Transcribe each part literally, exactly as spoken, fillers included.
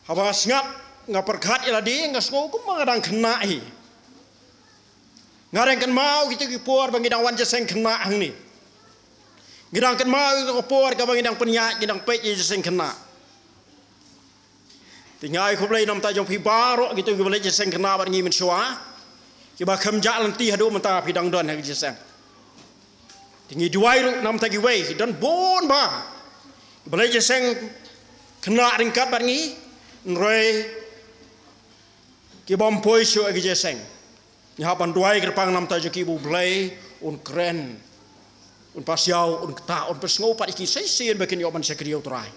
Haba nga sngap, nga pyrkhat ïa lade, nga sngew kumba nga dang khynnah hi. Nga dang kynmaw kita ki por ba ngi dang wan jingïaseng khynnah hangne. Ngi dang kynmaw kita ki por kaba ngi dang pynïaid, ngi dang peit ïa jingïaseng khynnah. Te nga ai khublei namar ta jong phi baroh kita kiba leit jingïaseng khynnah bad ngi mynshuwa. Kiba khlem jah lynti haduh mynta phi dang don ha ka jingïaseng. Te ngi duwai ruh namar ta kiwei, don bun ba kiba leit jingïaseng khynnah ryngkat bad ngi, hynrei ki bym poi shuh ha ka jingïaseng. Ngi hap ban duwai kyrpang namar ta jong ki ba U Blei un kren, un pasiaw, un ktah, un pynsngew pat ïa ki shisien ba kin ïoh ban shakri ïa U Trai.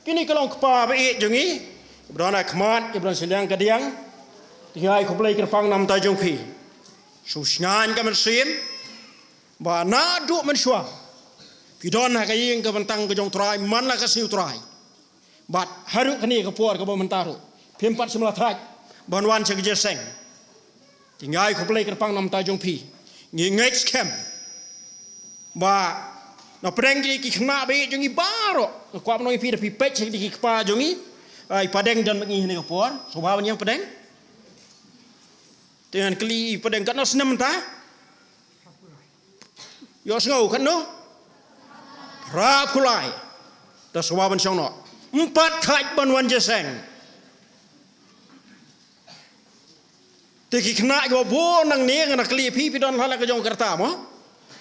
Kine ki long kpa ba ïeit jong ngi, kiba don ha khmat, kiba don shiliang kadiang. Te nga ai khublei kyrpang namar ta jong phi. Shu shngaiñ ka mynsiem ba naduh mynshuwa phi don ha ka ïing ka bteng ka jong U Trai, man la ka sngi U Trai. Bad haduh kane ka por kaba mynta ruh phim pat shym la thait ban wan sha ka jingïaseng. Te nga ai khublei kyrpang namar ta jong phi. Ngi ngeit skhem ba na pdeng kine ki khynnah ba ïeit jong ngi baroh, nga kwah ban ong ïa phi, da phi peit sha kine ki kpa jong ngi. Ai, i Padeng don bad ngi ha kane ka por, sngewbha ban ïeng Padeng. Te ngan kylli i Padeng, katno snem mynta? Ïohsngew, katno? Phra phew lai. Da sngewbha ban shong noh. Ym pat thait ban wan jingïaseng. Te ki khynnah kiba bun nangne, ngan kylli phi, phi don ha la ka jong ka rta mo?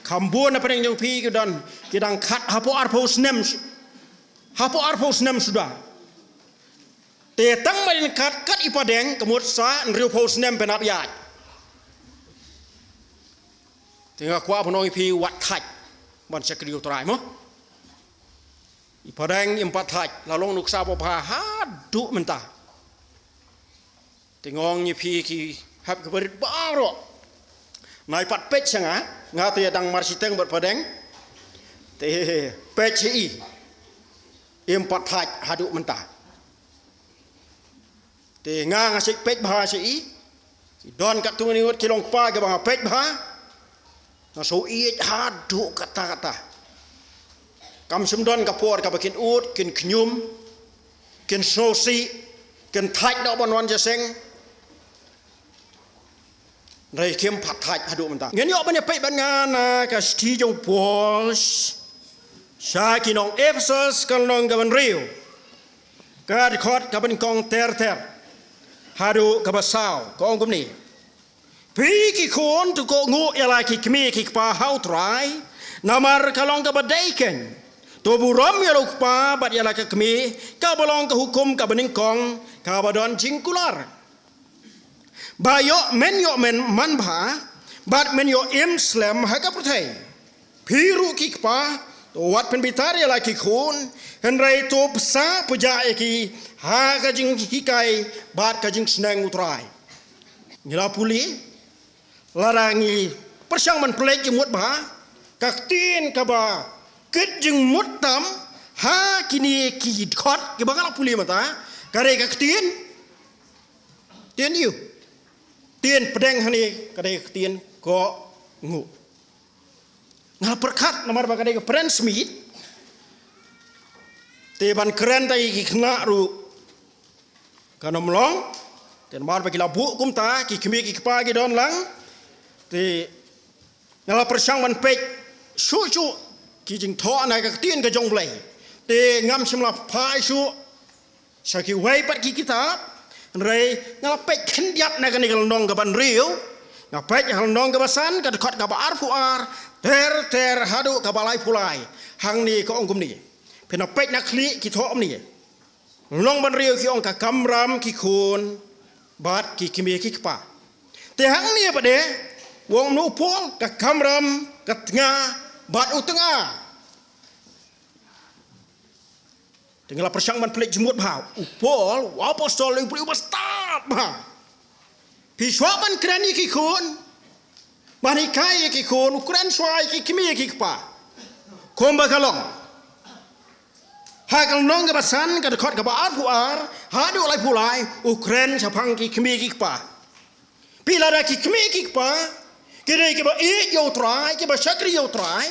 Kham bun na pdeng jong phi ki don, ki dang khat hapoh arphew snem. Hapoh arphew snem suda. Te tang ba dang khat kat i Padeng, ka mut sa hynriewphew snem pynap ïaid. Te nga kwah ban ong ïa phi, wat thait ban shakri ïa U Trai mo. I Padeng im pat thait, la long nuksa ba bha haduh mynta. Te nga ong ïa phi ki hep ki barit baroh, nai pat peit sha nga, nga te dang marshiteng bad Padeng. Te peit sha i, im pat thait haduh mynta. Te nga, nga shu peit bha sha i. Ki don katto katne ngut ki long kpa kiba nga peit bha, nga shu ïeit haduh katta katta. Kam shym don ka por kaba kin ud, kin khñium, kin sngewsih, kin thait noh ban wan jingïaseng. Hynrei kim pat thait haduh mynta. Ngin ïoh ban ïa peit bad nga na ka shithi jong u Paul sha ki nong Ephesus, ka lynnong kaba hynriew, ka dkhot kaba nyngkong ter ter haduh kaba saw, ka ong kumne: Phi ki khun, to kohnguh ïa la ki kmie ki kpa ha U Trai, namar ka long kaba dei keiñ. To burom ïa la u kpa bad ïa la ka kmie, kaba long ka hukum kaba nyngkong kaba don jingkular. Ba ïoh men ïoh men manbha, bad men ïoh im slem ha ka pyrthei. Phi ruh ki kpa, to wat pynbitar ïa la ki khun, hynrei to pynsah pynjah ïa ki ha ka jinghikai bad ka jingsneng U Trai. Ngi la pule, lada ngi pyrshang ban pynleit jingmut bha, ka ktien kaba kit jingmut tam ha kine ki dkhot kiba nga la pule mynta, ka dei ka ktien, ktien aiu? Ktien pdeng hangne ka dei ka ktien kohnguh. Nga la pyrkhat namar ba ka dei ka Friends Meet, te ban kren da ki khynnah ruh kan ym long. Te namar ba ki la buh kumta, ki kmie ki kpa ki don lang. Te nga la pyrshang ban peit shuh shuh ki jingthoh na ka ktien ka jong U Blei. Te ngam shym la phai shuh sha kiwei pat ki kitab. Hynrei nga la peit khyndiat na kane ka lynnong kaba hynriew, nga peit ha lynnong kaba san, ka dkhot kaba arphew ar ter ter haduh kaba laiphew lai. Hangne ka ong kumne. Phin ïa peit na khlieh ki thoh kumne. Lynnong ba hynriew ki ong ka kamram ki khun bad ki kmie ki kpa. Te hangne pat de, u ong kumno u Paul? Ka kamram, ka tnga bad u tnga. Te nga la pyrshang ban pynleit jingmut bha. U Paul, u apostol, u briew ba stad bha. Phi shuwa ban kren ïa ki khun, ban hikai ïa ki khun, u kren shuwa ïa ki kmie ki kpa. Kumba ka long ha ka lynnong kaba san, ka dkhot kaba arphew ar haduh laiphew lai, u kren shaphang ki kmie ki kpa. Phi, lada ki kmie ki kpa ki dei kiba ïeit ïa U Trai, kiba shakri ïa U Trai,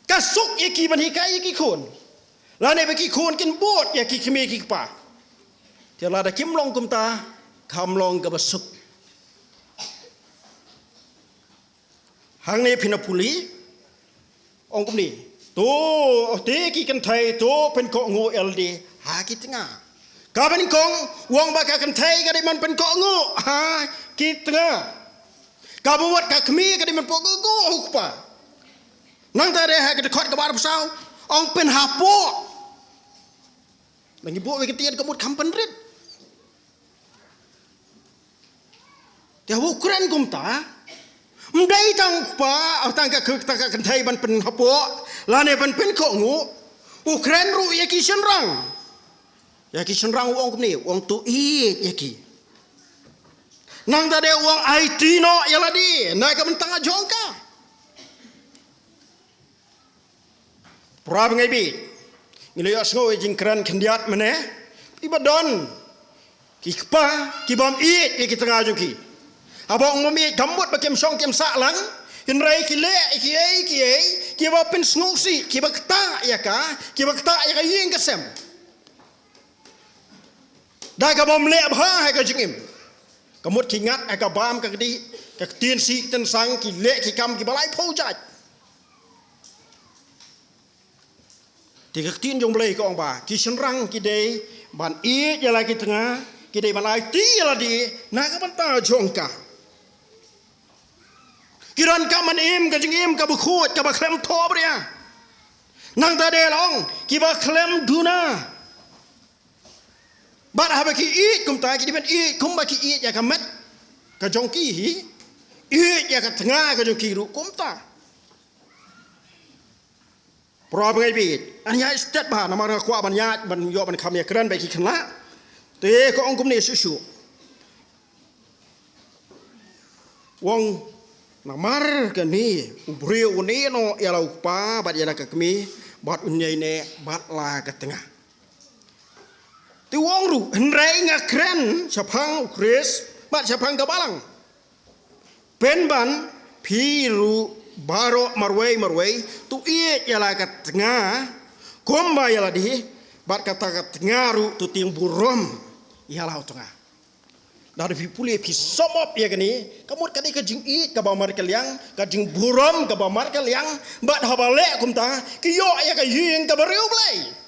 ka suk ïa ki ban hikai ïa ki khun. Lane ba ki khun kin bud ïa ki kmie ki kpa. Te lada kim long kumta, kam long kaba suk. Hangne phin ïa pule, ong kumne. To, te ki kynthei, to pynkohnguh ïa lade ha ki tnga. Ka ban kong, u ong ba ka kynthei ka dei ban pynkohnguh ha ki tnga. Kaba mut ka kmie ka dei ban pynkohnguh ha u kpa. Nangta de ha ka dkhot kaba arphew saw, ong pynhapoh. Ngi buh ïa ka ktien ka mut kham pynrit. Te haba u kren kumta, ym dei tang u kpa, tang ka, ka, ka kynthei ban pynhapoh, lane ban pynkohnguh, u kren ruh ïa ki shynrang. Ïa ki shynrang u ong kumne, u ong to ïeit ïa ki. Nangta de u ong aiti noh ïa lade, na ka bynta jong ka. Para bangeit baieit, ngi la ïohsngew ïa ka jingkren khyndiat mynne, phi ba don ki kpa ki bym ïeit ïa ki tnga jong ki. Haba ong bym ïeit kam mut ba kim shong kim sah lang, hynrei ki leh kiei kiei kiba pynsngewsih, kiba ktah ïa ka, kiba ktah ïa ka ïing ka sem. Da ka bym leh bha ha ka jingim. Ka mut ki ngat ha ka bam ka kdih, ka ktien sih ktien sang, ki leh ki kam kiba laiphew jait. Te ka ktien jong U Blei ka ong ba ki shynrang ki dei ban ïeit ïa la ki tnga, ki dei ban aiti ïa lade na ka bynta jong ka. Ki donkam ban im ka jingim kaba khuid, kaba khlem thohbria. Nangta de la ong kiba khlem duna. Bad haba ki ïeit kumta, ki dei ban ïeit kumba ki ïeit ïa ka met ka jong ki hi, ïeit ïa ka tnga ka jong ki ruh kumta. Para bangeit baieit, ngan ïaid stet bha, namar nga kwah ban ïaid, ban ïoh ban kham ïakren bad ki khynnah. Te ka ong kumne shuh shuh. U ong namar kane u briew un ïehnoh ïa la u kpa bad ïa la ka kmie, bad un ïaineh bad la ka tnga. Te u ong ruh, hynrei nga kren shaphang U Khrist bad shaphang ka balang. Pynban phi ruh baroh marwei marwei, to ïeit ïa la ka tnga kumba ïa lade, bad kata ka tnga ruh to tieng burom ïa la u tnga. Lada phi pule phi sum up ïa kane, ka mut ka dei ka jingïeit kaba markylliang, ka jingburom kaba markylliang, bad haba leh kumta, ki ïoh ïa ka ïing kaba riewblei.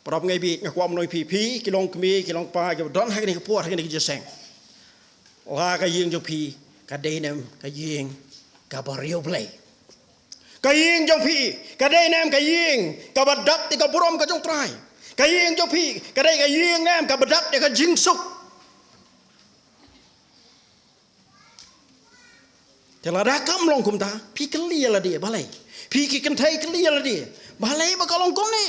Para bangeit baieit, nga kwah ban ong ïa phi, phi ki long kmie, ki long kpa, kiba don ha kane ka por, ha kane ka jingïaseng. La ka ïing jong phi ka dei ne em ka ïing kaba riewblei? Ka ïing jong phi ka dei ne em ka ïing kaba dap ïa ka burom ka jong U Trai? Ka ïing jong phi ka dei ka ïing ne em kaba dap ïa ka jingsuk? Te lada kam long kumta, phi kylli ïa lade balei? Phi ki kynthei kylli ïa lade balei ba ka long kumne?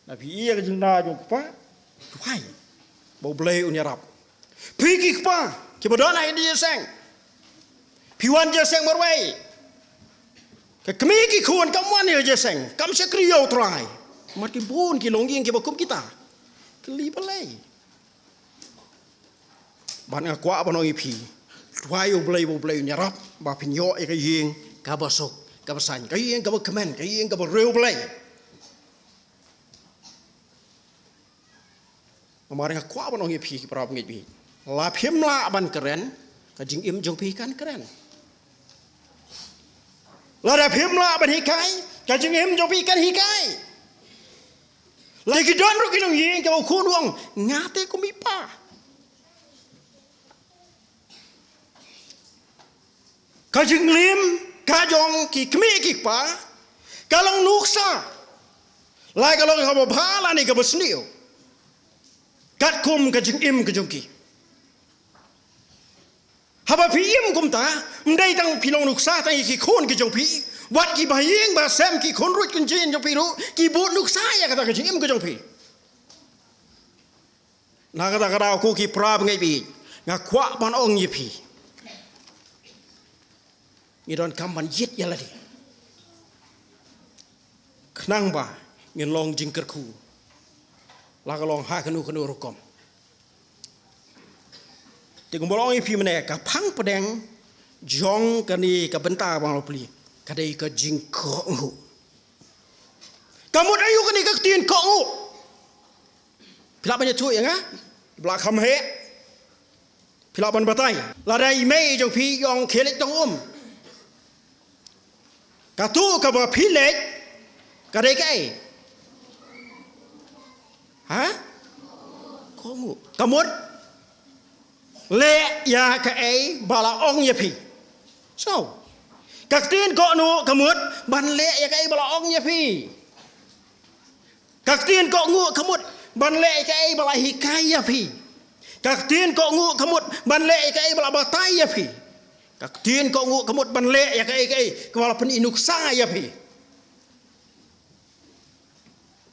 Lada phi ïa ka jingda jong u kpa, duwai ba U Blei un ïarap. Phi ki kpa kiba don ha ïing jingïaseng, phi wan jingïaseng marwei, ka kmie ki khun kam wan ïa jingïaseng, kam shakri ïa U Trai. Namar ki bun ki longïing kiba kum kita. Kylli balei? Bad nga kwah ban ong ïa phi, duwai U Blei ba U Blei un ïarap ba phin ïoh ïa ka ïing kaba suk kaba saiñ, ka ïing kaba kmen, ka ïing kaba riewblei. Namar nga kwah ban ong ïa phi ki para bangeit baieit, la phim lah ban kren, ka jingim jong phi kan kren. Lada phim lah ban hikai, ka jingim jong phi kan hikai. Lada ki don ruh ki longïing kaba u khun u ong, nga te kum i pa. Ka jingim ka jong ki kmie ki kpa ka long nuksa, la ka long kaba bha lane kaba sniew, katkum ka jingim ka jong ki. Haba phi im kumta, ym dei tang phi long nuksa tang ïa ki khun ki jong phi, wat ki bahaïing bahasem, ki khun ruh khun jong phi ruh ki bud nuksa ïa kata ka jingim ka jong phi. Na kata ka daw ko ki para bangeit baieit, nga kwah ban ong ïa phi, ngi donkam ban ïeit ïa lade khnang ba ngin long jingkyrkhu, la ka long ha kano kano rukom. Te kumba la ong ïa phi mynne, ka phang pdeng jong kane ka bynta ba nga la plie, ka dei ka jingkohnguh. Ka mut aïu kane ka ktien kohnguh? Phi lah ban ïathuh ïa nga? Ba la kham heh. Phi lah ban batai. Lada i mei jong phi i ong khie leit tong um, kato kaba phi leit ka dei kaei? Ha? Kohnguh. Ka mut leh ïa kaei ba la ong ïa phi. So, ka ktien kohnguh ka mut ban leh ïa kaei ba la ong ïa phi. Ka ktien kohnguh ka mut ban leh ïa kaei ba la hikai ïa phi. Ka ktien kohnguh ka mut ban leh ïa kaei ba la batai ïa phi. Ka ktien kohnguh ka mut ban leh ïa kaei kaei kaba la pynïaid nuksa ïa phi.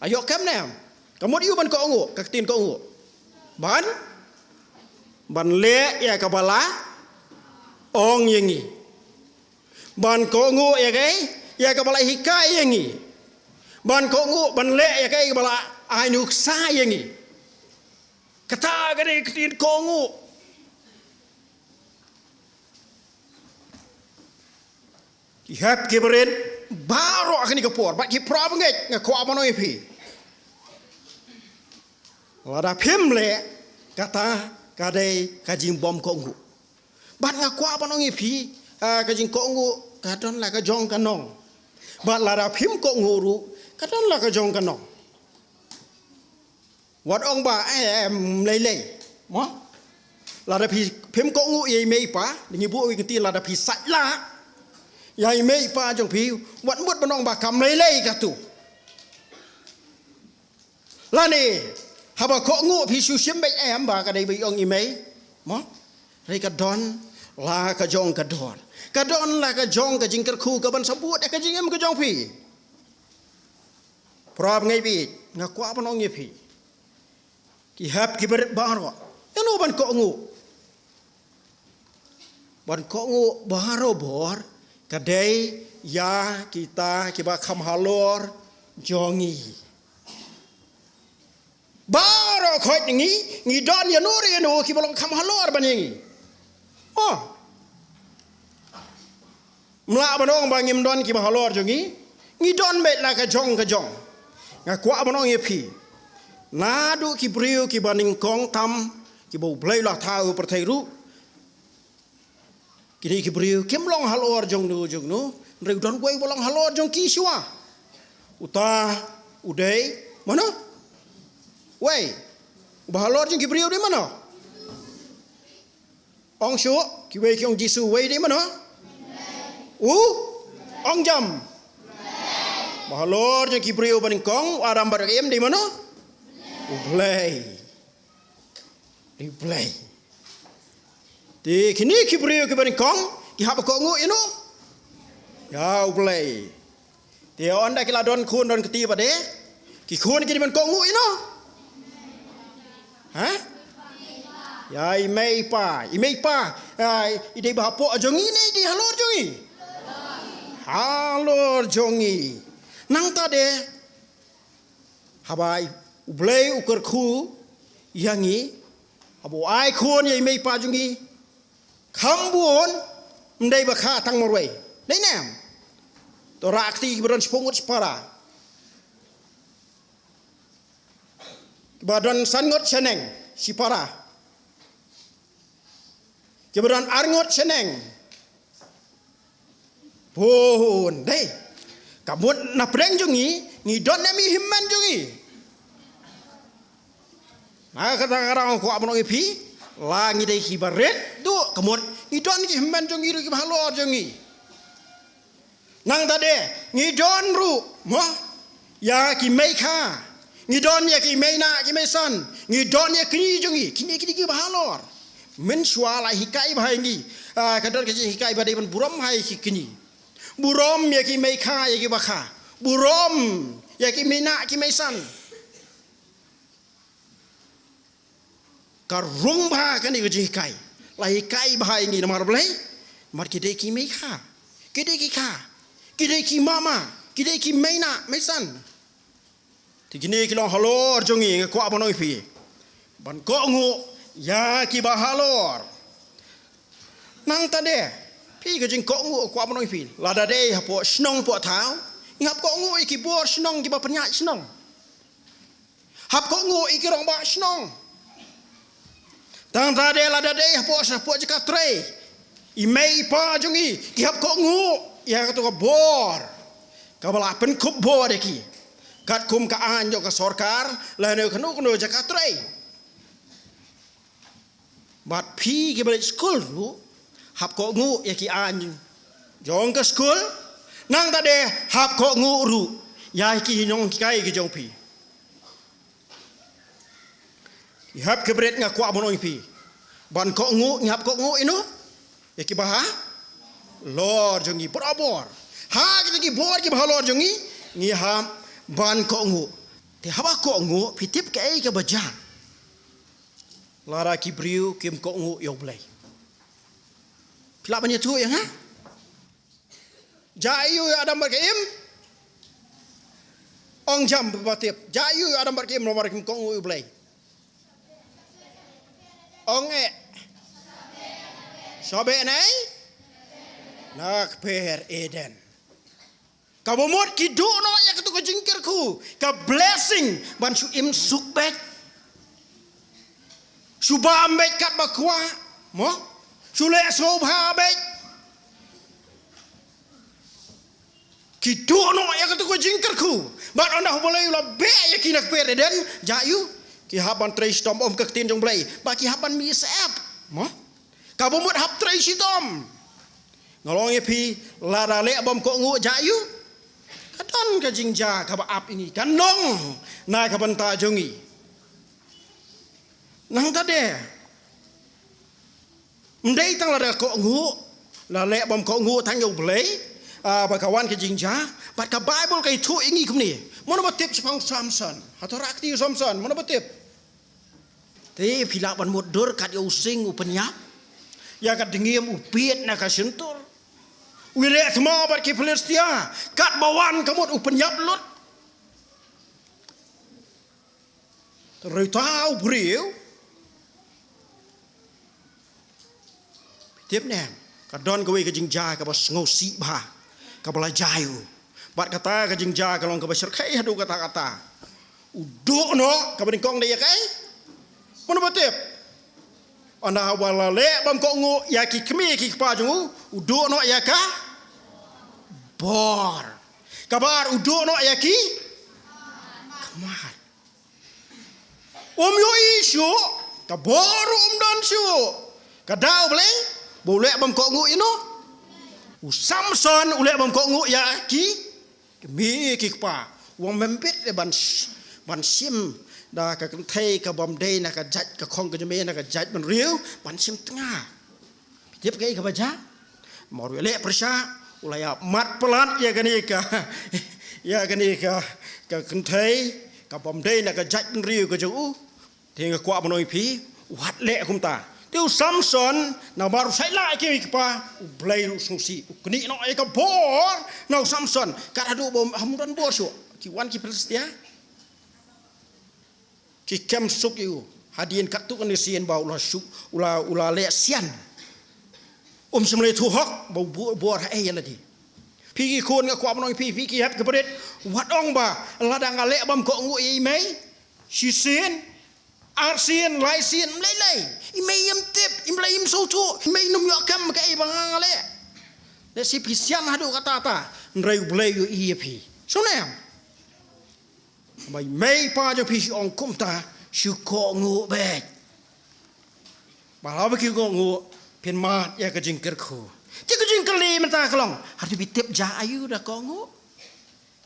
Aïu kem ne em? Ka mut aïu ban kohnguh, ka ktien kohnguh? Ban, ban leh ïa kaba la ong ïa ngi. Ban kohnguh ïa kaei? Ïa kaba la hikai ïa ngi. Ban kohnguh ban leh ïa kaei kaba la ai nuksa ïa ngi. Kata ka dei ka ktien kohnguh. Ki hep ki barit baroh ha kane ka por, bad ki para bangeit, nga kwah ban ong ïa phi, lada phim leh, kata ka dei ka jingbym kohnguh. Bad nga kwah ban ong ïa phi, ah, ka jingkohnguh ka don la ka jong ka nong. Bad lada phim kohnguh ruh, ka don la ka jong ka nong. Wat ong ba, eh, em, lei lei. Mo? Lada phi, phim kohnguh ïa i mei i pa, ngi buh ïa ka ktien, lada phi sait lah ïa i mei i pa jong phi, wat mut ban ong ba kam lei lei kato. Lane, haba kohnguh phi shu shim beit, em, ba ka dei ba i ong i mei. Mo? Hynrei ka don la ka jong ka dor. Ka don la ka jong ka jingkyrkhu kaban sa bud ïa ka jingim ka jong phi. Para bangeit, nga kwah ban ong ïa phi, ki hep ki barit baroh, ïa no ban kohnguh? Ban kohnguh barobor ka dei ïa kita kiba kham halor jong ngi. Baroh khoit ngi, ngi don ïa no re ïa no kiba long kham halor ban ïa ngi. Oh. Ym lah ban ong ba ngim don kiba halor jong ngi. Ngi don beit la ka jong ka jong. Nga kwah ban ong ïa phi, naduh ki briew kiba nyngkong tam, kiba U Blei u la thaw ha pyrthei ruh, kine ki briew kim long halor jong no jong no. Hynrei u don uwei uba long halor jong ki shuwa. Uta u dei mano? Wei. Uba halor jong ki briew u dei mano? Ong shuh, kiwei ki ong Jisu, wei dei mano? U? Ong jam. Ba halor jong ki briew ba nyngkong, u Adam bad ka Im, dei mano? U Blei. Dei U Blei. Te kine ki briew kiba nyngkong ki hap kohnguh ïa no? Ïa U Blei. Te ynda ki la don khun don kti pat de, ki khun ki dei ban kohnguh ïa no? Ha? Ïa i mei i pa, i mei i pa, ah, i dei ba hapoh jong ngi ne i dei halor jong ngi? Halor jong ngi. Nangta de, haba U Blei u kyrkhu ïa ngi, haba u ai khun ïa i mei i pa jong ngi, kham bun, ym dei ba kha tang marwei. Dei ne em? To rah kti kiba don shiphew ngut shipara. Kiba don san ngut shaneng shipara. Kiba don ar ngut shaneng. Bun, dei. Ka mut na pdeng jong ngi, ngi don ne em ïa i hynmen jong ngi? Na kata ka daw nga kwah ban ong ïa phi, la ngi dei kiba rit duh, ka mut ngi don ki hynmen jong ngi ruh kiba halor jong ngi. Nangta de, ngi don ruh, mo, ïa ki mei kha. Ngi don ïa ki mei nah, ki mei san. Ngi don ïa kñi jong ngi, kñi, kñi kiba halor. Mynshuwa la hikai bha ïa ngi. Ah, ka don ka jinghikai ba dei ban burom ha ïa ki kñi. Burom ïa ki mei kha, ïa kiba kha. Burom ïa ki mei nah, ki mei san. Ka rung bha kane ka jinghikai. La hikai bha ïa ngi namar balei? Namar ki dei ki mei kha. Ki dei ki kha. Ki dei ki mama. Ki dei ki mei nah, mei san. Te kine ki long halor jong ngi, nga kwah ban ong ïa phi, ban kohnguh ïa kiba halor. Nangta de, phi ka jingkohnguh kwah ban ong ïa phi. Lada dei hapoh shnong hapoh thaw, ngi hap kohnguh ïa ki bor shnong kiba pynïaid shnong. Hap kohnguh ïa ki rangbah shnong. Tangta de lada dei hapoh, hapoh jaka trei, i mei i pa jong ngi ki hap kohnguh ïa kato ka bor kaba la pynkup bor ïa ki katkum ka aiñ jong ka sorkar lane kano kano jaka trei. Bad phi kiba leit skul ruh hap kohnguh ïa ki aiñ jong ka skul. Nangta de hap kohnguh ruh ïa ki nonghikai ki jong phi. Ngi hap ki bret, nga kwah ban ong ïa phi, ban kohnguh ngi hap kohnguh ïa no, ïa kiba halor jong ngi barabor. Ha kita ki bor kiba halor jong ngi, ngi hap ban kohnguh. Te haba kohnguh, phi tip kaei kaba jia? Lada ki briew kim kohnguh ïa U Blei, phi lah ban ïathuh ïa nga? Jia aiu ïa u Adam bad ka Im? Ong jam ba tip. Jia aiu ïa u Adam bad ka Im namar kim kohnguh ïa U Blei? Ong eh. Sha beh na i, na ka kper Eden. Kaba mut ki duh noh ïa kato ka jingkyrkhu, ka blessing ban shu im suk beit, shu bam beit katba kwah, mo? Shu leh sngewbha beit. Ki duh noh ïa kato ka jingkyrkhu. Bad ynda U Blei u la beh ïa ki na ka kper Eden, jia aiu? Ki hap ban trei shitom, ong ka ktien jong U Blei, bad ki hap ban mih syep, mo? Kaba mut hap trei shitom. Nga ong ïa phi, lada leh bym kohnguh, jia aiu? Ka don ka jingjia kaba ap ïa ngi, kan long na ka bynta jong ngi. Nangta de, ym dei tang lada kohnguh, la leh bym kohnguh tang ïa U Blei, ah, ba ka wan ka jingjia. Bad ka Baibl ka ïathuh ïa ngi kumne. Mano ba tip shaphang u Samson? Hato rah kti u Samson, mano ba tip? Te phi lah ban mutdur kat ïa u sing u pynïap, ïa ka dngiem u pied na ka shyntur, u ïaleh thma bad ki Philistia, katba wan ka mut u pynïap lut. Te uta u briew, tip ne em, ka don kawei ka jingjia kaba sngewsih bha kaba la jia ïa u. Bad kata ka jingjia ka long kaba shyrkhei haduh katta katta. U duh noh, kaba nyngkong dei ïa kaei? Mano ba tip? Ynda uba la leh bym kohnguh ïa ki kmie ki kpa jong u, u duh noh ïa ka bor. Kaba ar, u duh noh ïa ki khmat. Um ïohi shuh, ka bor um don shuh. Ka daw balei? Ba u leh bym kohnguh ïa no? U Samson u leh bym kohnguh ïa ki kmie ki kpa. U ong, mem bit ban, ban shim da ka kynthei ka bym dei na ka jait, ka khong ka jong me, na ka jaitbynriew, ban shim tnga. Tip kaei kaba jia? Namar u ïaleh pyrshah, u la ïa mat palat ïa kane ka, ïa kane ka, ka kynthei ka bym dei na ka jaitbynriew ka jong u. Te nga kwah ban ong ïa phi, wat leh kumta. Te u Samson, namar u shait lah ïa ki kmie ki kpa, U Blei ruh u sngewsih, u knieh noh ïa ka bor na u Samson. Kat haduh ba um don bor shuh, ki wan ki Philistia, ki kem suk ïa u. Hadien katto katne sien ba u la shu, u la, u la leh sian, um shym la ïathuh hok ba u bor, bor haei ïa lade. Phi ki khun, nga kwah ban ong ïa phi, phi ki hep ki barit, wat ong ba lada nga leh bym kohnguh ïa i mei shisien, arsien, laisien, ym lei lei, i mei im tip, im lei, im sngewthuh, i mei ym ïoh kem kaei ba nga, nga leh. Lehse phi sian haduh katta katta, hynrei U Blei u ïohi ïa phi. Sngewbha. Ba i mei i pa jong phi shu ong kumta, shu kohnguh beit. Ba haba ki kohnguh, phin mad ïa ka jingkyrkhu. Te ka jingkylli mynta ka long, hato phi tip jia aiu da kohnguh?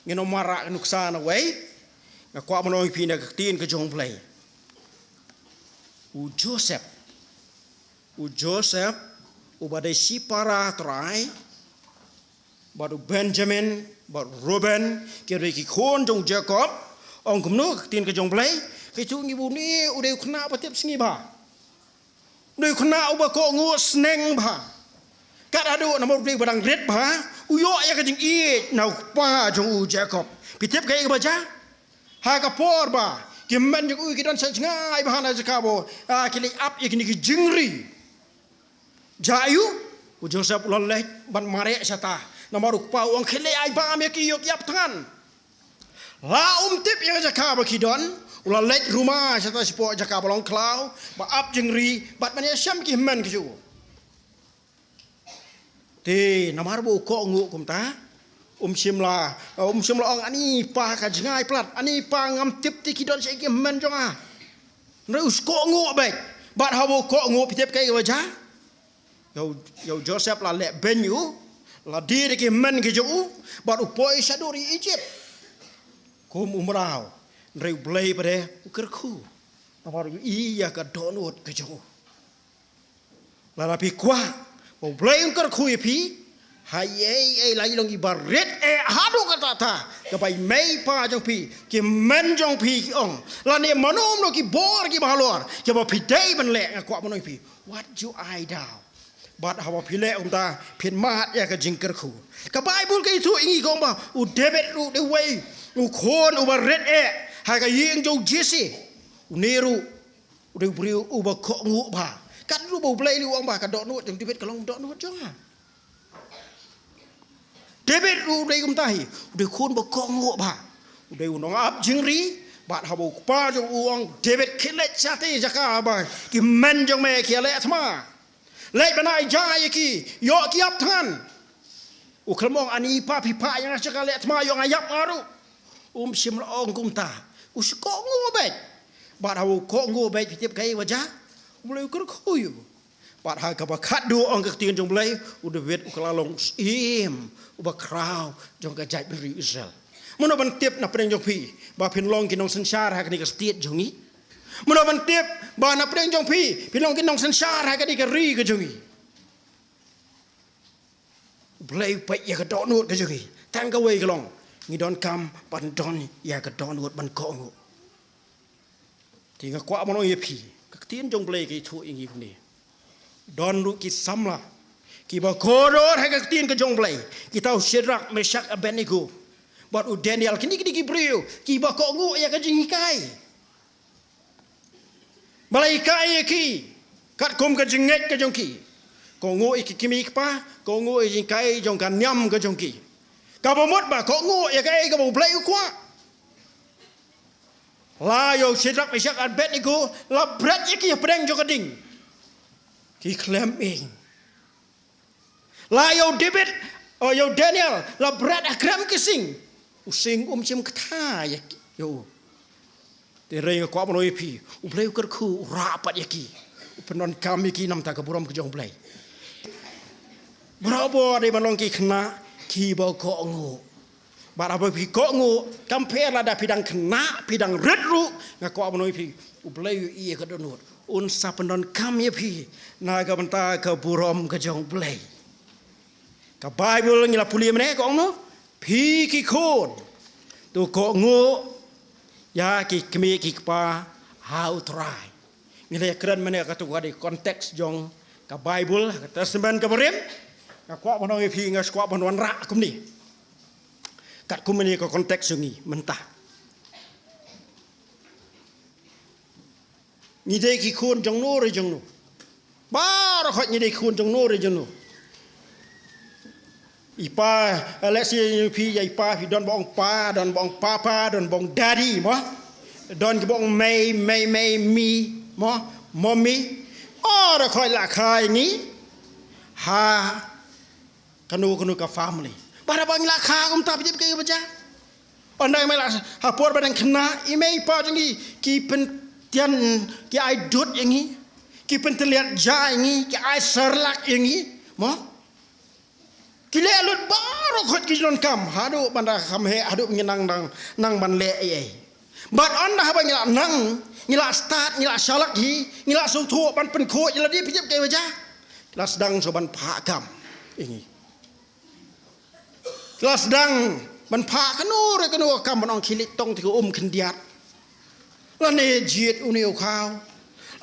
Ngin ym mareh ka nuksa na wei. Nga kwah ban ong ïa phi na ka ktien ka jong U Blei. U Joseph. U Joseph, uba dei shipara Trai, bad u Benjamin, bad u Reuben, ki dei ki khun jong u Jakob. Ong kumno ka ktien ka jong U Blei? Ka ïathuh ïa ngi ba une u dei u khynnah uba tip sngi bha. U dei u khynnah uba kohnguh sneng bha. Kat haduh namar u dei uba dang rit bha, u ïoh ïa ka jingïeit na u kpa jong u Jakob. Phi tip kaei kaba jia? Ha ka por ba ki hynmen jong u ki don sa jngai bha na jaka ba, ah, ki leit ap ïa kine ki jingri. Jia aiu? U Joseph u la leit ban mareh shata. Namar u kpa u ong khie leit ai bam ïa ki ïoh ki ap thngan. La um tip ïa ka jaka ba ki don, u la leit ruma shata shapoh jaka ba long khlaw, ba ap jingri, bad ban ïashem ki hynmen ki jong u. Te namar ba u kohnguh kumta, um shym la, um shym la ong ani pa ka jngai palat, ani pa ngam tip te ki don shaei ki hynmen jong nga. Hynrei u kohnguh beit. Bad haba u kohnguh phi tip kaei kaba jia? Ïa u, ïa u Joseph la leh beiñ ïa u, la die da ki hynmen ki jong u, bad u poi sha dur ïa Egypt. Kum u mraw, hynrei U Blei pat u kyrkhu. Namar u i ïa ka dohnud ka jong u. Lada phi kwah ba U Blei un kyrkhu ïa phi, ha ei ei la i long iba rit eh haduh katta katta, kaba i mei i pa jong phi, ki hynmen jong phi ki ong, lane mano mano ki bor kiba halor, kiba phi dei ban leh, nga kwah ban ong ïa phi, wat ju ai daw. Bad haba phi leh kumta, phin mad ïa ka jingkyrkhu. Ka Baibl ka ïathuh ïa ngi ka ong ba u David ruh u dei uwei u khun uba rit eh ha ka ïing jong u Jesse. Une ruh u dei u briew uba kohnguh bha. Katno ruh ba U Blei u ong ba ka dohnud jong David ka long dohnud jong nga. David ruh u dei kumta hi, u dei u khun ba kohnguh bha. U dei u nongap jingri, bad haba u kpa jong u u ong, David, khie leit sha kata ka jaka ba ki hynmen jong me ki ïaleh thma. Leit ban ai ja ïa ki, ïoh ki ap thngan. U khlem ong ani pa phi phah ïa nga sha ka leh thma, ïoh nga ïap nga ruh. Um shym la ong kumta. U shu kohnguh beit. Bad haba u kohnguh beit phi tip kaei ba jia? U Blei u kyrkhu ïa u. Bad ha kaba khatduh ong ka ktien jong U Blei, u David u kylla long u syiem uba khraw jong ka jaitbynriew Israel. Mano ban tip na pdeng jong phi ba phin long ki nongsynshar ha kane ka state jong ngi? Mano ban tip ba na pdeng jong phi phin long ki nongsynshar ha kane ka ri ka jong ngi? U Blei u peit ïa ka dohnud ka jong ngi. Tang kawei ka long, ngi donkam ban don ïa ka dohnud ban kohnguh. Te nga kwah ban ong ïa phi, ka ktien jong U Blei ka ïathuh ïa ngi kumne. Don ruh ki samla kiba kordor ha ka ktien ka jong U Blei. Kita u Shadrak, Meshak, Abednego bad u Daniel, kine ki dei ki briew kiba kohnguh ïa ka jinghikai. Ba la hikai ïa ki katkum ka jingngeit ka jong ki. Kohnguh ïa ki kmie ki kpa, kohnguh ïa ka jinghikai jong ka niam ka jong ki. Kaba mut ba kohnguh ïa kaei kaba U Blei u kwah. La ïa u Shadrak, Meshak, Abednego la bret ïa ki hapdeng jong ka ding. Ki khlem ing. La ïa u David, oh, ïa u Daniel la bret ha krem ki sing. U sing um shym kata ïa ki, ïa u. Te hynrei nga kwah ban ong ïa phi, U Blei u kyrkhu, u rah pat ïa ki. U pyndonkam ïa ki namar ka burom ka jong U Blei. Barabor dei ban long ki khynnah kiba kohnguh. Bad haba phi kohnguh, kam pher lada phi dang khynnah, phi dang rit ruh, nga kwah ban ong ïa phi, U Blei u ïohi ïa ka dohnud. Un sa pyndonkam ïa phi na ka bynta ka burom ka jong U Blei. Ka Baibl ngi la pule mynne ka ong no, phi ki khun, to kohnguh ïa ki kmie ki kpa ha U Trai. Ngi la ïakren mynne katu ka dei context jong ka Baibl, ka Testament kaba rim. Nga kwah ban ong ïa phi, nga kwah ban wanrah kumne. Katkum mynne ka context jong ngi mynta. Ngi dei ki khun jong no re jong no. Baroh khoit ngi dei ki khun jong no re jong no. I pa, eh, lehse phi ïa i pa phi don ba ong pa, don ba ong papa, don ba ong daddy mo. Don kiba ong mei, mei, mei, mi mo, mommy. Baroh khoit la kha ïa ngi ha kano kano ka family. Bad haba ngi la kha kumta phi tip kaei ba jia? Ynda i mei la ha por ba dang khynnah, i mei i pa jong ngi ki pyntian, ki ai dud ïa ngi, ki pyntylliat ja ïa ngi, ki ai Cerelac ïa ngi mo. Ki leh lut baroh khoit ki jingdonkam haduh ban da kham heh, haduh ngi nang, nang, nang ban leh ei ei. Bad ynda haba ngi la nang, ngi la stad, ngi la shalak hi, ngi la sngewthuh ban pynkhuid ïa lade, phi tip kaei ba jia? Ki la sdang shuh ban phah kam ïa ngi. Ki la sdang ban phah kano re kano ka kam, ban ong khie leit tong te ka um khyndiat, lane jied une u khaw,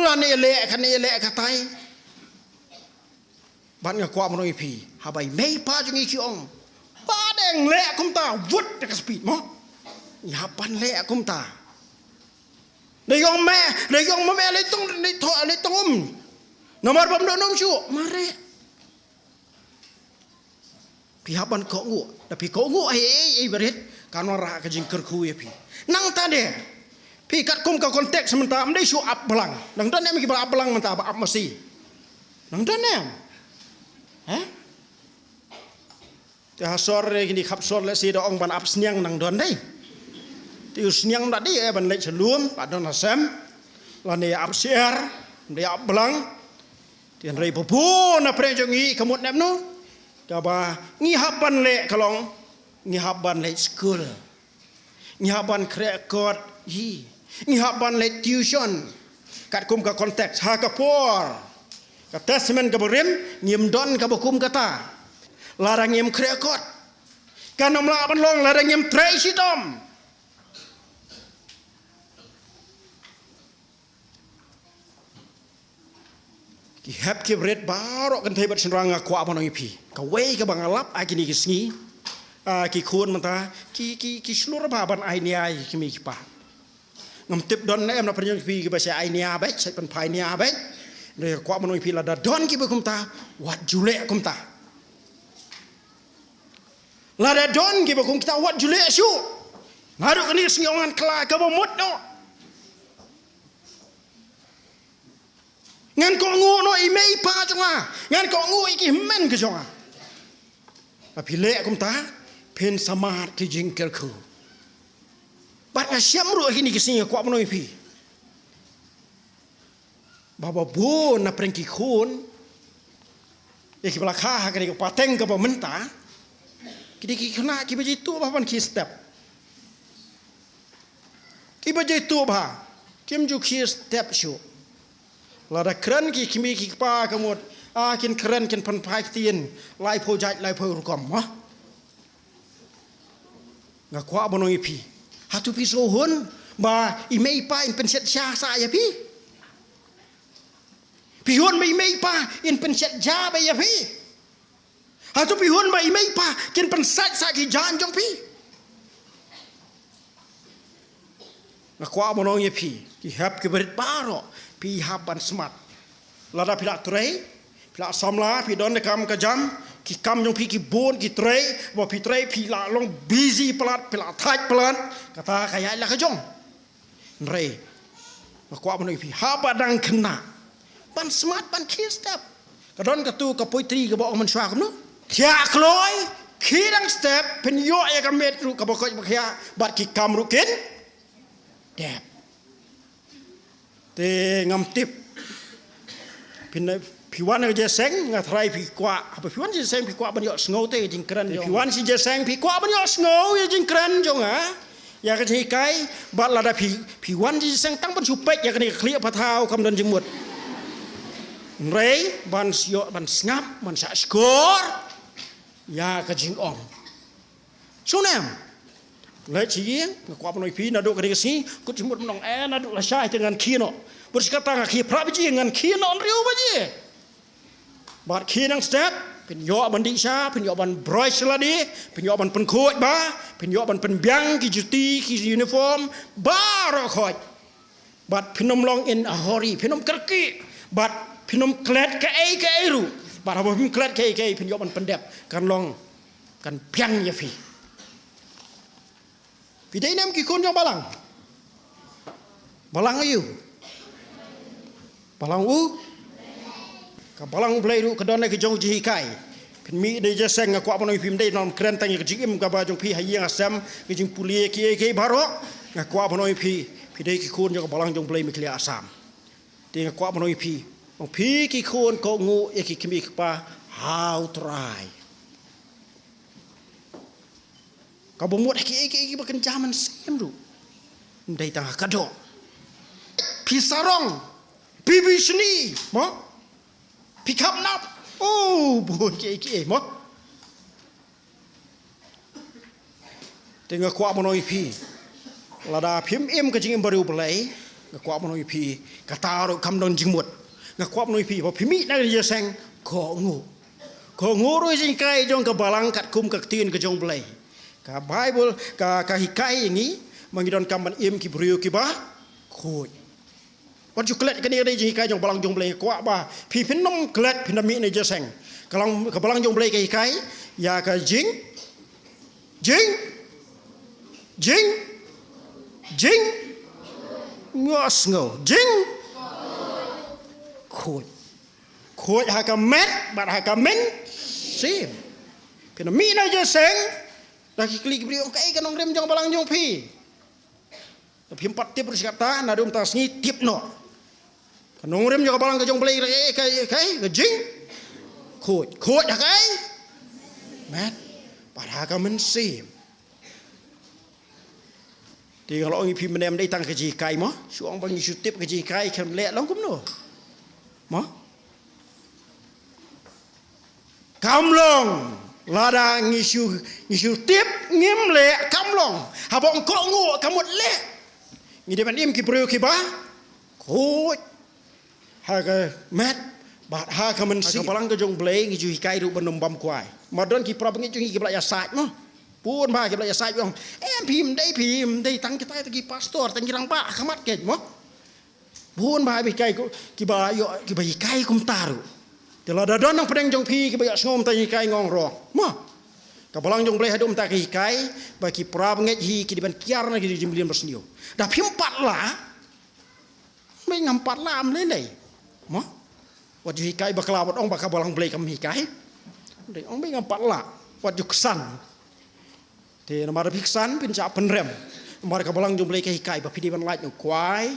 lane leh kane leh katai. Bad nga kwah ban ong ïa phi, haba i mei i pa jong ngi ki ong, ba dang leh kumta, wut da ka speed mo. Ïa ban leh kumta. Da ong me, da ong me leit tong, leit tong, leit tong um. Namar bym don um shuh, mareh. Phi hap ban kohnguh. Da phi kohnguh ei ei ei barit, kan wanrah ka jingkyrkhu ïa phi. Nangta de, phi katkum ka context mynta, ym dei shu ap blang. Nang don em kiba ap blang mynta, ba ap masi? Nang don em? Ha? Te ha sor re kini khap sor lehse da ong ban ap sniang, nang don dei. Te u sniang da dei eh ban leit sha lum, ba don ha sem. Lane ap syiar, ym dei ap blang. Te hynrei ba bun na pyrshah jong ngi ka mut ne em no, kaba ngi hap ban leh ka long, ngi hap ban leit skul. Ngi hap ban khreh kot hi. Ngi hap ban leit tuition. Katkum ka context ha ka por ka Testament kaba rim, ngim don kaba kum kata. Lada ngim khreh kot, kan ym lah ban long lada ngim trei shitom. Ki hep ki barit baroh kynthei bad shynrang, nga kwah ban ong ïa phi, kawei kaba nga lap ha kine ki sngi, ah, ki khun mynta ki, ki, ki shlur bha ban ai nia ïa ki kmie ki kpa. Ngam tip don ne em na pyrshah jong phi kiba sa ai nia beit, sa pynphai nia beit. Nga kwah ban ong ïa phi, lada don kiba kumta, wat ju leh kumta. Lada don kiba kumta, wat ju leh shuh. Naduh kane ka sngi ong ngan kylla kaba mut noh. Ngan kohnguh noh ïa i mei i pa jong nga. Ngan kohnguh ïa ki hynmen ki jong nga. Lada phi leh kumta, phin sumar ki jingkyrkhu. Bad nga shem ruh ha kine ki sngi, nga kwah ban ong ïa phi, ba, ba bun na pdeng ki khun, ïa kiba la kha ha kane ka pateng kaba mynta, ki dei ki khynnah kiba ju ïathuh bha ban khie step. Kiba ju ïathuh bha, kim ju khie step shuh. Lada kren ki kmie ki kpa ka mut, ah, kin kren, kin pynphai ktien laiphew jait laiphew rukom, ha? Nga kwah ban ong ïa phi, hato phi sngewhun ba i mei i pa in pynshet ja sa ïa phi? Phi hun ba i mei i pa in pynshet ja bha ïa phi? Hato phi hun ba i mei i pa kin pynsait sa ki jaiñ jong phi? Nga kwah ban ong ïa phi, ki hep ki barit baroh, phi hap ban smat. Lada phi la trei, phi la samla, phi don da kam ka jam, ki kam jong phi ki bun, ki trei, ba phi trei, phi la long busy palat, phi la thait palat, kata ka ïaid la ka jong. Hynrei nga kwah ban ong ïa phi, haba dang khynnah, ban smat, ban khie step. Ka don katu ka poetry kaba ong mynshuwa kumno: Thiah kloi, khie dang step, phin ïoh ïa ka met ruh kaba koit ba khiah, bad ki kam ruh kin dep. Te ngam tip, phin, phi wan ha ka jingïaseng, nga tharai phi kwah, haba phi wan jingïaseng phi kwah ban ïohsngew te ïa ka jingkren jong nga. Phi wan jingïaseng phi kwah ban ïohsngew ïa ka jingkren jong nga, ïa ka jinghikai. Bad lada phi, phi wan jingïaseng tang ban shu peit ïa kane ka khlieh pathaw kam don jingmut, hynrei ban ïoh ban sngap, ban shahshkor ïa ka jingong. Sngewnem. Leit sha ïing, nga kwah ban ong ïa phi, naduh kane ka sngi, kut jingmut mynta, eh, naduh lashai te ngan khie noh. Bad shi katta nga khie phra baje, ngan khie noh hynriew baje. Bad khie dang step, phin ïoh ban dih sha, phin ïoh ban brush lade, phin ïoh ban pynkhuid bha, phin ïoh ban pynbiang ki juti, ki uniform, baroh khoit. Bad phin ym long in a hurry, phin ym kyrkieh. Bad phin ym klet kaei kaei ruh. Bad haba phim klet kaei kaei, phin ïoh ban pyndep. Kan long, kan biang ïa phi. Phi dei ne em ki khun jong balang? Balang aïu? Balang u? Ka balang u Blei ruh ka don ka jong ka jinghikai. Phin mih na jingïaseng, nga kwah ban ong ïa phi, ym dei ban kren tang ïa ka jingim kaba jong phi ha ïing ha sem, ka jingpule kiei kiei baroh. Nga kwah ban ong ïa phi, phi dei ki khun jong ka balang jong u Blei mynta ka liang Assam. Te nga kwah ban ong ïa phi, ong phi ki khun, kohnguh ïa ki kmie ki kpa ha u Trai. Kaba mut ha kiei kiei kiba kynja mynsiem ruh, ym dei tang ha ka doh. Phi sarong, phi bishni, mo? Phi khapnap. Oh, bun kiei kiei, mo? Te nga kwah ban ong ïa phi, lada phim im ka jingim bariewblei, nga kwah ban ong ïa phi, kata ruh kam don jingmut. Nga kwah ban ong ïa phi, ba phi mih na ka jingïaseng, kohnguh. Kohnguh ruh ïa ka jinghikai jong ka balang katkum ka ktien ka jong u Blei. Ka Baibl ka, ka hikai ïa ngi ba ngi donkam ban im ki briew kiba khuid. Wat ju klet, kane ka dei ka jinghikai jong ka balang jong u Blei. Nga kwah ba phi phin ym klet, phin da mih na jingïaseng. Ka long, ka balang jong u Blei ka hikai, Ïa ka jing, jing, jing, jing, ngosngo, jing, khuid, khuid ha ka met, bad ha ka mynsiem. Phi na mih na jingïaseng, da ki kli ki briew, kaei ka nongrim jong balang jong phi. Phim pat tip ruh shi katta, naduh mynta sngi tip noh. Ka nongrim jong ka balang ka jong Blei, eh, ka, ka, ka jing. Khuid, khuid ha ka, eh. Met. Bad ha ka mynsiem. Te nga la ong ïa phi mynne ym dei tang ka jinghikai mo. Shu ong ba ngi shu tip ka jinghikai kan leh long kumno. Mo. Kam long, lada ngi shu, ngi shu tip ngim leh kam long. Haba ong kohnguh ka mut leh. Ngi dei ban im ki briew kiba khuid ha ka met bad ha ka mynsiem. Ha ka balang ka jong Blei ngi ju hikai ruh ban ym bam kwai. Mar don ki parabangeit jong ngi kiba la ïasaid mo. Bun ba kiba la ïasaid ong, em, phim dei, phim dei tang kita, kita ki pastor, tang ki rangbah ha khmat keiñ mo. Bun ba ba hikai ko, kiba ïoh, kiba hikai kumta ruh. Te lada don nongpdeng jong phi kiba ïohsngew mynta hikai, nga ong rong. Mo. Ka balang jong Blei haduh mynta ka hikai ba ki parabangeit hi ki dei ban kiar na ki jingmlien basniew. Da phim pat lah. Ym dei ngam pat lah, ym lei lei. Mo. Wat ju hikai bakla, wat ong ba ka balang Blei kam hikai. Ym dei, ym dei ngam pat lah. Wat ju ksan. Te namar phi ksan phin shah pynrem. Namar ka balang jong Blei ka hikai ba phi dei ban lait na u kwai,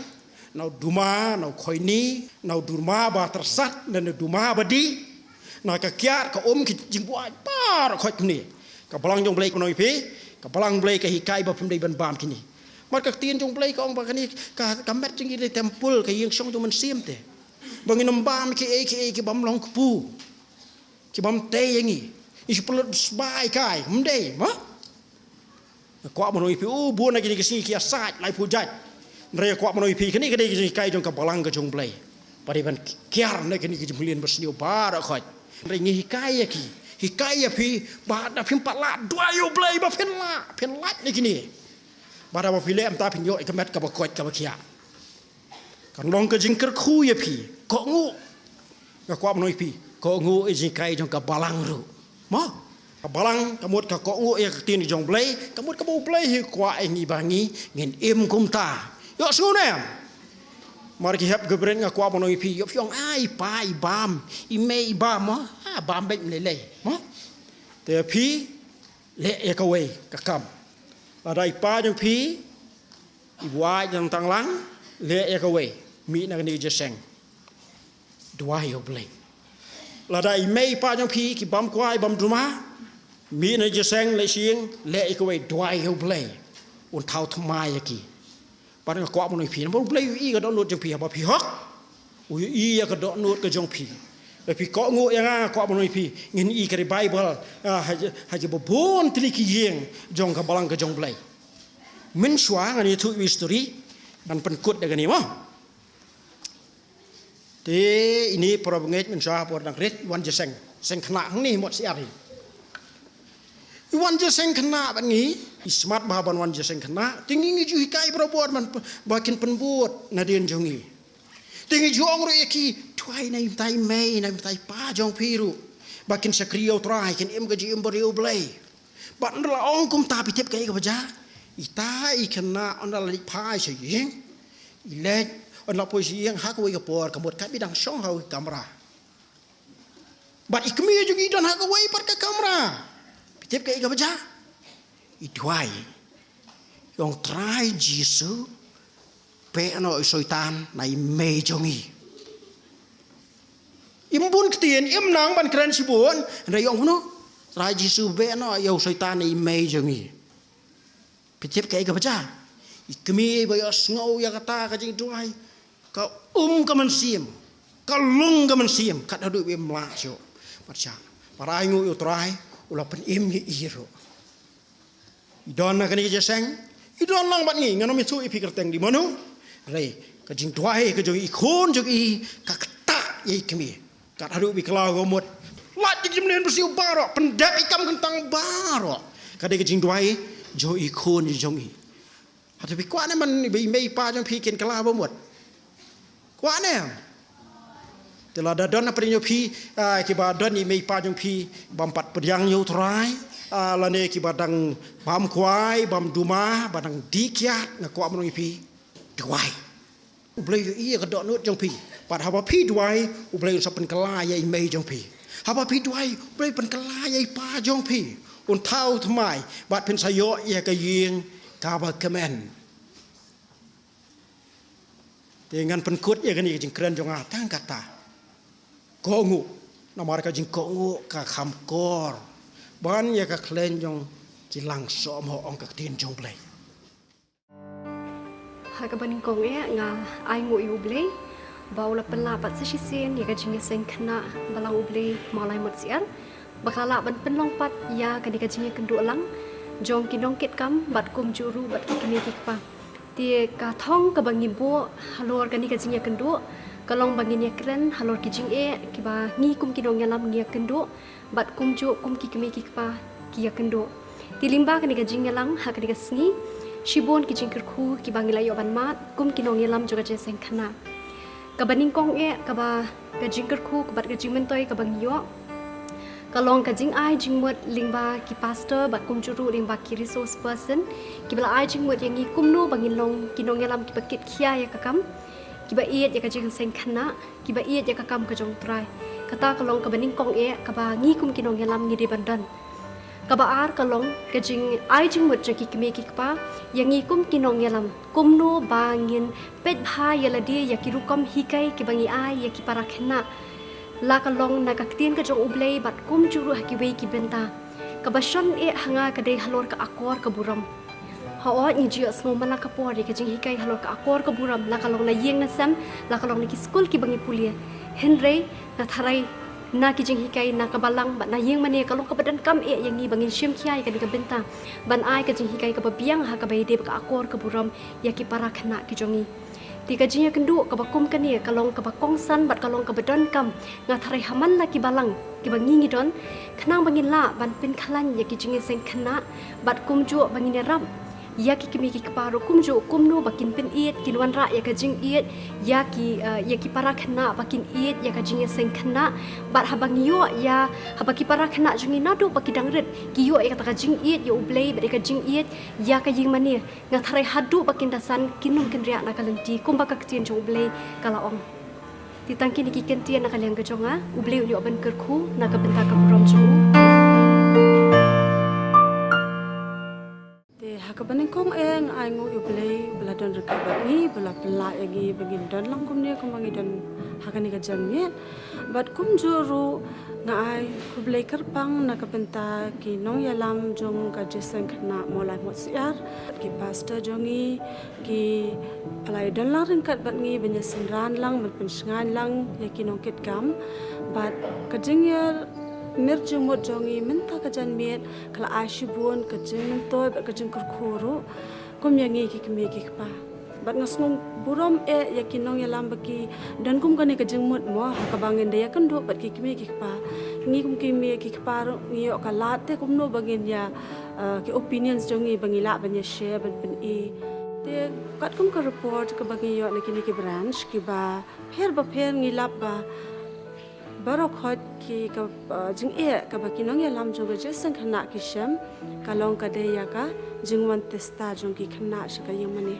na u duma, na u khoini, na u duma ba tyrsat, na u duma ba dih, na ka kiad, ka um, ki jingbuaid baroh khoit kumne. Ka balang jong Blei kumno ïa phi, ka balang Blei ka hikai ba phim dei ban bam kine. Namar ka ktien jong Blei ka ong ba kane ka, ka met jong ngi dei templ, ka ïing shong jong u Mynsiem te. Ba ngin ym bam kiei kiei ki bym long kpu. Ki bym tei ïa ngi. Ngi shu pynlut sbai kai, ym dei, mo? Nga kwah ban ong ïa phi, u bun na kine ki sngi ki ïasaid laiphew jait. Hynrei nga kwah ban ong ïa phi, kane ka dei ka jinghikai jong ka balang ka jong Blei. Ba dei ban kiar na kine ki jingmlien basniew baroh khoit. Hynrei ngi hikai ïa ki, hikai ïa phi, ba da phim pat lah, duwai ïa u Blei ba phin lah, phin lait na kine. Ba da ba phi leh mynta phin ïoh ïa ka met kaba koit kaba khiah. Kan long ka jingkyrkhu ïa phi, kohnguh. Nga kwah ban ong ïa phi, kohnguh ïa jinghikai jong ka balang ruh. Mo? Ka balang ka mut ka kohnguh ïa ka ktien jong Blei, ka mut kaba u Blei hi u kwah ïa ngi ba ngi ngin im kumta. Ïohsngew ne em? Mar ki hep ki briew nga kwah ban ong ïa phi, ïoh phi ong, ai, i pa i bam, i mei i bam, mo? Ah, bam beit ym lei lei, mo? Te phi leh ïa kawei ka kam. Lada i pa jong phi i buaid tang tang lang, leh ïa kawei, mih na kane ka jingïaseng. Duwai ïa u Blei. Lada i mei i pa jong phi ki bam kwai bam duma, mih na jingïaseng leit sha ïing, leh ïa kawei, duwai ïa u Blei. Un thaw thymmai ïa ki. Bad nga kwah ban ong ïa phi, namar u Blei u ïohi ïa ka dohnud jong phi haba phi hok. U ïohi ïa ka dohnud ka jong phi. Lada phi kohnguh ïa nga, nga kwah ban ong ïa phi, ngin ïohi ka revival, ah, ha, ha kiba bun tylli ki ïing jong ka balang ka jong Blei. Mynshuwa ngan ïathuh ïa u history, ngan pynkut da kane mo. Te ine para bangeit, mynshuwa por dang rit, i wan jingïaseng, seng khynnah hangne mot syiar hi. I wan jingïaseng khynnah bad ngi, i smat bha ban wan jingïaseng khynnah, te ngi ngi ju hikai barabor ban p-, ba kin pynbud nadien jong ngi. Te ngi ju ong ruh ïa ki, duwai na i mei, na i pa jong phi ruh. Ba kin shakri ïa u Trai, kin im ka jingim briew Blei. Bad ynda la ong kumta phi tip kaei kaba jia. Ita i khynnah ynda la leit phai sha ïing. I leit, ynda la poi sha ïing ha kawei ka por, ka mut ka ba dang shong ha kawei ka kamra. Bad i kmie jong i don ha kawei pat ka kamra. Phi tip kaei kaba jia. I duwai. Ïa u Trai Jisu. Peit noh i Soitan na i mei jong i. Im bun ktien, im nang ban kren shibun, hynrei ïa u Trai Jisu, peit noh ïa u Soitan na i mei jong i. Phi tip kaei kaba jia. I kmie ba ïohsngew ïa kata ka jingduwai, ka um ka mynsiem, ka lung ka mynsiem, kat haduh ba im lah shuh. Bad sha, bad ainguh ïa u Trai, u la pynim ïa i ruh. I don na kane ka jingïaseng, i don lang bad ngi, ngan ym ïathuh ïa phi kyrteng, dei mano. Hynrei ka jingduwai ka jong i khun jong i, ka ktah ïa i kmie. Kat haduh ba i kylla ka mut. Lait ïa ki jingmlien basniew baroh, pyndep ïa ki kam kyntang baroh. Ka dei ka jingduwai jong i khun jong i. Hato phi kwah ne em ba i mei i pa jong phi kin kylla ba mut? Kwah ne em? Lada don na pdeng ïa phi, ah, kiba don i mei i pa jong phi bym pat pdiang ïa u Trai, ah, lane kiba dang bam kwai, bam duma, ba dang dih kiad, nga kwah ban ong ïa phi, duwai. U Blei u ïohi ïa ka dohnud jong phi. Bad haba phi duwai, u Blei un sa pynkylla ïa i mei jong phi. Haba phi duwai, u Blei pynkylla ïa i pa jong phi. Un thaw thymmai bad phin sa ïoh ïa ka ïing kaba kmen. Te ngan pynkut ïa kane ka jingkren jong nga tang kata. Kohnguh, namar ka jingkohnguh ka kham kor ban ïa ka khleiñ jong ki langsoh, mo, ong ka ktien jong U Blei. Ha kaba nyngkong eh nga ainguh ïa U Blei ba u la pynlah pat sa shisien ïa ka jingïaseng khynnah Balang U Blei Mawlai Mutsiar, ba ka lah ban pynlong pat ïa kane ka jingïakynduh lang jong ki nongkitkam bad kumjuh ruh bad ki kmie ki kpa. Te ka thong kaba ngi buh halor kane ka jingïakynduh ka long ba ngin ïakren halor ki jingeh kiba ngi kum ki nongïalam ngi ïakynduh bad kumjuh kum ki kmie ki kpa ki ïakynduh. Te lyngba kane ka jingïalang ha kane ka sngi, shibun ki jingkyrkhu kiba ngi la ïoh ban mad kum ki nongïalam jong ka jingïaseng khynnah. Kaba nyngkong eh, kaba ka jingkyrkhu bad ka jingmyntoi kaba ngi ïoh ka long ka jingai jingmut lyngba ki pastor bad kumjuh ruh lyngba ki resource person kiba la ai jingmut ïa ngi kumno ba ngin long ki nongïalam kiba kitkhia ïa ka kam, kiba ïeit ïa ka jingïaseng khynnah, kiba ïeit ïa ka kam ka jong U Trai. Kata ka long kaba nyngkong eh kaba ngi kum ki nongïalam ngi dei ban don. Kaba ar ka long ka jingai jingmut jong ki kmie ki kpa ïa ngi kum ki nongïalam, kumno ba ngin peit bha ïa lade ïa ki rukom hikai kiba ngi ai ïa ki para khynnah, la ka long na ka ktien ka jong U Blei bad kumjuh ruh ha kiwei ki bynta. Kaba shon eh ha nga ka dei halor ka akor ka burom. Hooid, ngi ju ïohsngew man la ka por ïa ka jinghikai halor ka akor ka burom, la ka long na ïing na sem, la ka long na ki skul kiba ngi pule. Hynrei nga tharai na ki jinghikai na ka balang bad na ïing mane ka long kaba donkam eh ïa ngi ba ngin shim khia ïa kane ka bynta ban ai ka jinghikai kaba biang ha kaba ïadei bad ka akor ka burom ïa ki para khynnah ki jong ngi. Te ka jingïakynduh kaba kum kane ka long kaba kongsan bad ka long kaba donkam, nga tharai, ha man la ki balang kiba ngi ngi don, khnang ba ngin lah ban pynkhlaiñ ïa ki jingïaseng khynnah bad kumjuh ba ngin ïarap ïa ki kmie ki kpa ruh kumjuh kumno ba kin pynïeit, kin wanrah ïa ka jingïeit ïa ki, eh, ïa ki para khynnah, ba kin ïeit ïa ka jingïaseng khynnah. Bad haba ngi ïoh ïa, haba ki para khynnah jong ngi naduh ba ki dang rit ki ïoh ïa kata ka jingïeit ïa U Blei bad ïa ka jingïeit ïa ka ïing mane, nga tharai haduh ba kin da san kin ym kynriah na ka lynti, kumba ka ktien jong U Blei ka la ong. Te tang kine ki kyntien na ka liang ka jong nga, U Blei un ïoh ban kyrkhu na ka bynta ka burom jong u. Te ha kaba nyngkong eh nga ainguh ïa U Blei ba la don ryngkat bad ngi, ba la pynlah ïa ngi ba ngin don lang kumne kumba ngi don ha kane ka janmiet. Bad kumjuh ruh nga ai khublei kyrpang na ka bynta ki nongïalam jong ka jingïaseng khynnah Mawlai Mutsiar, ki pastor jong ngi, kiba la ïadon lang ryngkat bad ngi ban ïasynran lang, ban pynshngaiñ lang ïa ki nongkitkam. Bad ka jingïamir jingmut jong ngi mynta ka janmiet ka la ai shibun ka jingmyntoi bad ka jingkyrkhu ruh kum ïa ngi ki kmie ki kpa. Bad nga sngew burom eh ïa ki nongïalam ba ki don kum kane ka jingmut, mo, ha kaba ngin da ïakynduh bad ki kmie ki kpa. Ngi kum ki kmie ki kpa ruh ngi ïoh ka lad te kumno ba ngin ïa, eh, ki opinions jong ngi ba ngi lah ban ïa share ban pyni. Te katkum ka report kaba ngi ïoh na kine ki branch kiba pher bapher, ngi lap ba baroh khoit ki ka, uh, jingeh kaba ki nongïalam jong ka jingïaseng khynnah ki shem ka long ka dei ïa ka jingwan tista jong ki khynnah sha ka ïing mane.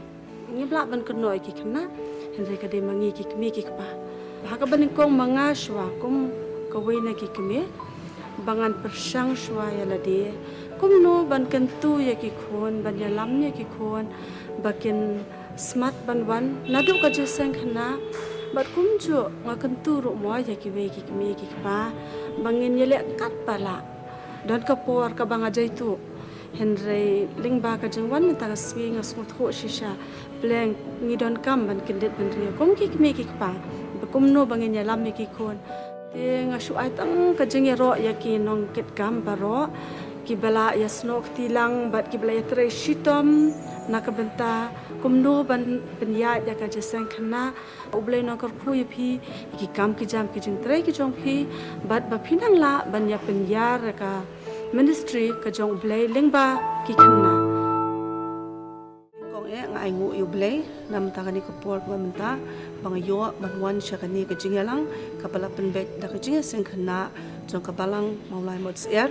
Ngim lah ban kynnoh ïa ki khynnah, hynrei ka dei ma ngi ki kmie ki kpa. Ha kaba nyngkong ma nga shuwa kum kawei na ki kmie, ba ngan pyrshang shuwa ïa lade kumno ban kyntu ïa ki khun, ban ïalam ïa ki khun ba kin smat ban wan naduh ka jingïaseng khynnah. Bad kumjuh nga kyntu ruh, mo, ïa kiwei ki kmie ki kpa ba ngin ïaleh katba lah. Don ka por kaba nga jaituh, hynrei lyngba ka jingwan mynta ka sngi nga sngewthuh shisha, pleng ngi donkam ban kyndit bynriew kum ki kmie ki kpa ba kumno ba ngin ïalam ïa ki khun. Te nga shu ai tang ka jingïaroh ïa ki nongkitkam baroh kiba la ïasnoh kti lang bad kiba la ïatrei shitom na ka bynta kumno ban pynïaid ïa ka jingïaseng khynnah. U Blei un kyrkhu ïa phi ïa ki kam ki jam ki jingtrei ki jong phi, bad ba phin nang lah ban ïa pynïar ïa ka ministry ka jong U Blei lyngba ki khynnah. Kong eh, Nga ai nguh ïa U Blei namar kane ka por kaba mynta ba nga ïoh ban wan sha kane ka jingïalang kaba la pynbeit da ka jingïaseng khynnah jong ka Balang Mawlai Motsyiar.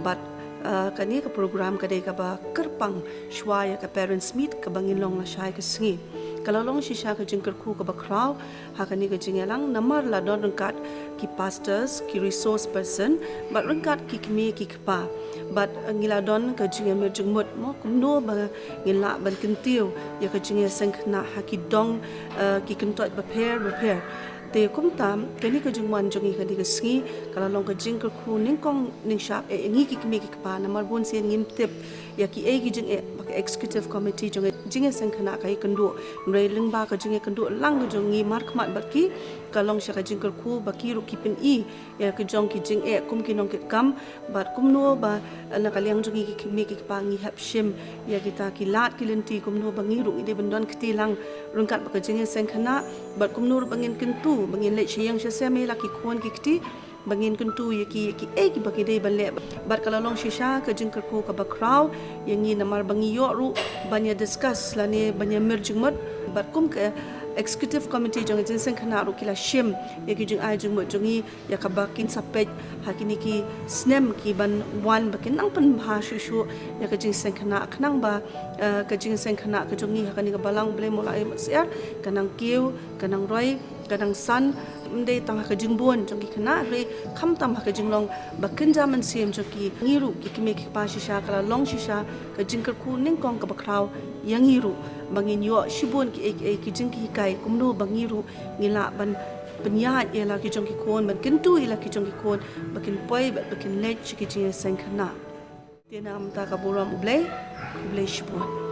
Bad uh, kane ka program ka dei kaba kyrpang shuwa ïa ka parents meet kaba ngin long lashai ka sngi. Ka la long shisha ka jingkyrkhu kaba khraw ha kane ka jingïalang namar la don ryngkat ki pastors, ki resource person bad ryngkat ki kmie ki kpa. Bad uh, ngi la don ka jingïamir jingmut mo kumno ba ngin lah ban kyntiew ïa ka jingïaseng khynnah ha ki dong uh, ki kyntoit bapher bapher. Te kumta kane ka jingwan jong ngi kane ka sngi ka la long ka jingkyrkhu nyngkong nyngshap eh ngi ki kmie ki kpa namar bun sien ngim tip ïa kiei ki jingeh ba ka executive committee jong ka jingïaseng khynnah ka ïakynduh. Hynrei lyngba ka jingïakynduh lang ka jong ngi markhmat bad ki ka long sha ka jingkyrkhu ba ki ruh ki pyni ïa ka jong ki jingeh kum ki nongkitkam bad kumno ba na ka liang jong ngi ki kmie ki kpa ngi hap shim ïa kita ki lad ki lynti kumno ba ngi ruh ngi dei ban don kti lang ryngkat bad ka jingïaseng khynnah bad kumno ruh ba ngin kyntu ba ngin leit sha ïing sha sem ïa la ki khun ki kti ba ngin kyntu ïa ki ïa kiei kiba ki dei ban leh. Bad ka la long shisha ka jingkyrkhu kaba khraw ïa ngi namar ba ngi ïoh ruh ban ïa discuss lane ban ïamir jingmut bad kum ka executive committee jong ka jingïaseng khynnah ruh ki la shim ïa ki jingai jingmut jong ngi ïa kaba kin sa peit ha kine ki snem ki ban wan ba kin nang pynbha shuh shuh ïa ka jingïaseng khynnah khnang ba uh, ka jingïaseng khynnah ka jong ngi ha kane ka Balang Blei Mawlai Motsyiar ka nang kiew, ka nang roi, ka nang san, ym dei tang ha ka jingbun jong ki khynnah hynrei khamtam ha ka jinglong ba kynja mynsiem jong ki. Ngi ruh ki kmie ki kpa shisha ka la long shisha ka jingkyrkhu nyngkong kaba khraw ïa ngi ruh ba ngin ïoh shibun kiei kiei ki jinghikai kumno ba ngi ruh ngi lah ban pynïaid ïa la ki jong ki khun ban kyntu ïa la ki jong ki khun ba kin poi bad ba kin leit sha ki jingïaseng khynnah. Te namar ka burom U Blei, U Blei shibun.